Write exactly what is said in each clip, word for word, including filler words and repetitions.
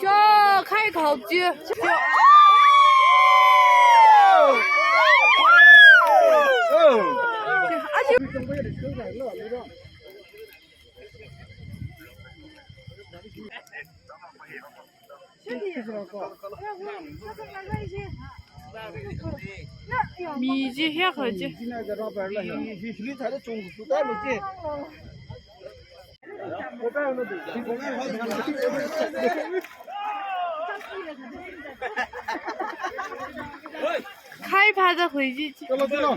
자, khai khao chi. ꯃꯤꯁꯦ ꯍꯦꯛ ꯍꯧꯖꯤꯛ꯫ ꯈꯥꯏ ꯐꯥꯗ ꯈꯨꯏꯖꯤ꯫ ꯆꯠꯂꯣ, ꯆꯠꯂꯣ꯫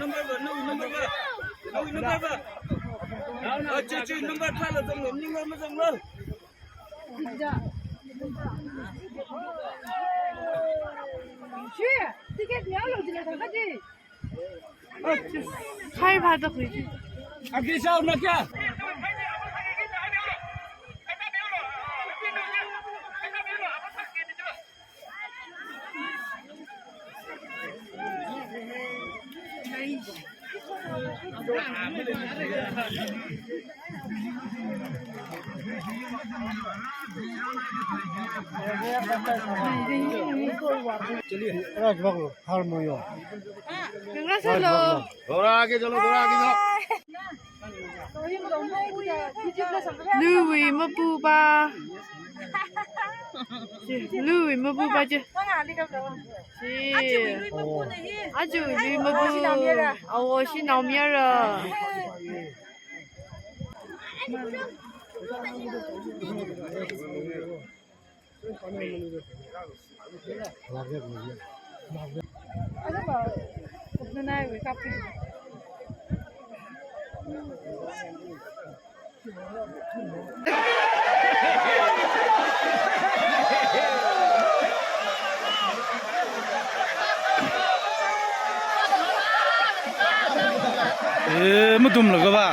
ꯅꯝꯕꯔ ꯊꯥꯔꯣ, ꯆꯪꯂꯣ, ꯃꯅꯤꯡ ꯂꯣꯝꯗ ꯆꯪꯂꯣ꯫ ꯁꯤ, ticket ꯃꯌꯥꯝ ꯂꯧꯁꯤꯜꯂꯦ, ꯊꯥꯡꯒꯠꯁꯤ꯫ ꯈꯥꯏ ꯐꯥꯗ ꯈꯨꯏꯖꯤ꯫ ꯑꯒꯦ ꯆꯥꯎꯅ ꯀꯌꯥ? Hello. थोड़ा आगे चलो, थोड़ा आगे चलो। Luwui mapupa. Luwui mapupa chi. Chi. Aja luwui mapu. Awo shanaomayara. Eh, matumlaga ba.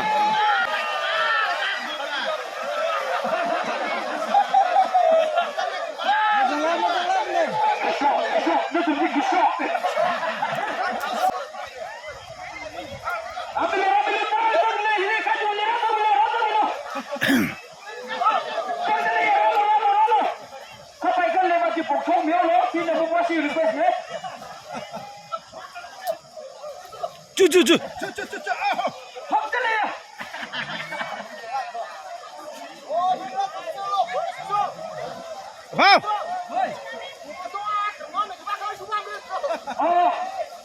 Chu, chu, chu. Wow. Oh,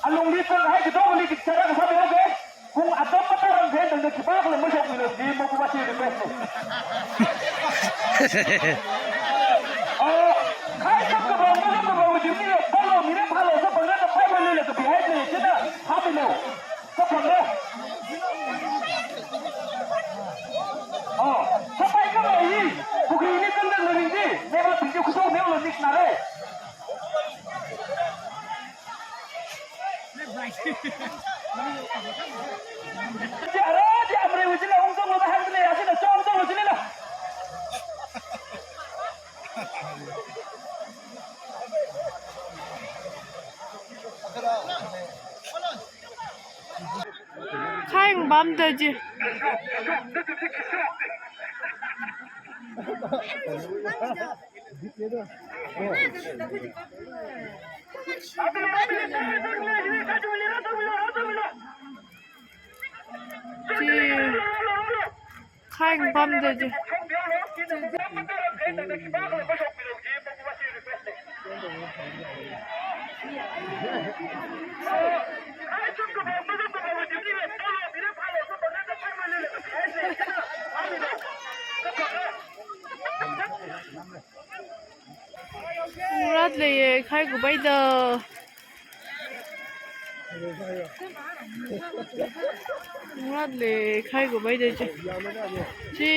alungli tang hai kidong li kichara ka sabi, okay? Kung atam mataram phen tangda khipākhala mashokmilo, chi mapupa chi request ne. Oh, khai sākapam, masākapam, jimni, phālo, mira phālo, sāphangra, phālo, lila, kapi hai le, china, phāmilo. Sāphangra. Oh, sāpai kama hi, pukhri li tangda ringdi, neba tingdi khushok neo lo nik nare. Khai ngapamda chi. Chi khai ngapamda chi. Ungrat leiye, khai kupaida. Ungrat lei, khai kupaida chi. Chi.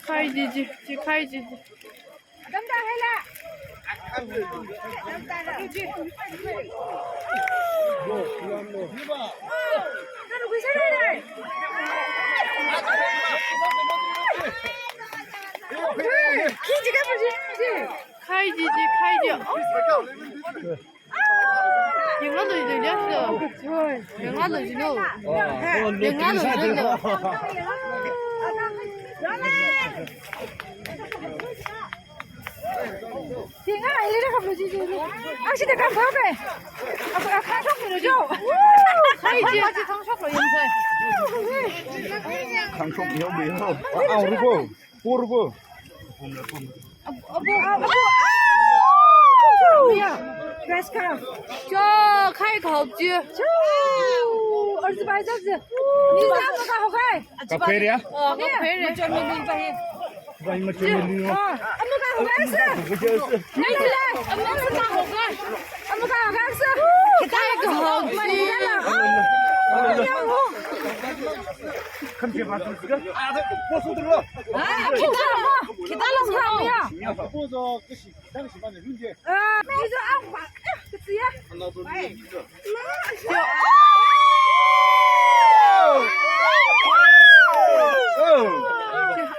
Khai chi chi, chi khai chi chi. Khai chi chi, khai chi. Oh. Yanglu, yanglu, yanglu. Yanglu, yanglu. Tinga, ili ra kaplu ji ji. Ashi de kam phape. Aku akhang shok ni jo. Hai ji. Ashi khang shok lo yangsa. Khang shok yo bi ho. Au ru ko. Pu ru ko. Abu, abu, abu. Ya. Grass ka. Jo, khai khop ji. Jo. Arzu bai jak ji. Ni sa ka ho khai. Kapher ya? Oh, kapher. Macho mi mi pa he. Vai macho mi mi. Ah, anu ka ho khai sa. Nai la. Anu ka ho khai. Anu ka ho khai sa. Khai ka ho. Mani ka la. Kham che ba tu ka. Ah, po su tu lo. Ah, kita lo. Kita lo sa ya. Ya, po zo ka shi. Dang shi ba ne lun je. Ah, ni zo ang ba. Kasiya.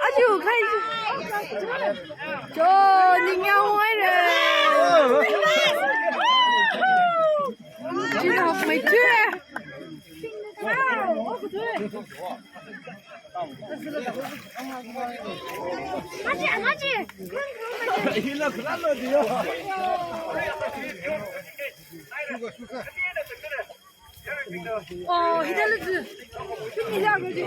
Ayu, khai. Jo, ningyang wai re. Ji hok mai tu. Ngaji, ngaji. Oh, hidalutsu. Hidalutsu.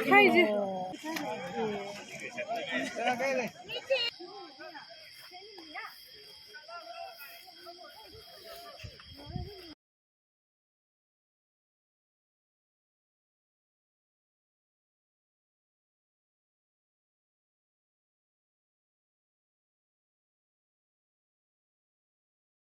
Hai ji.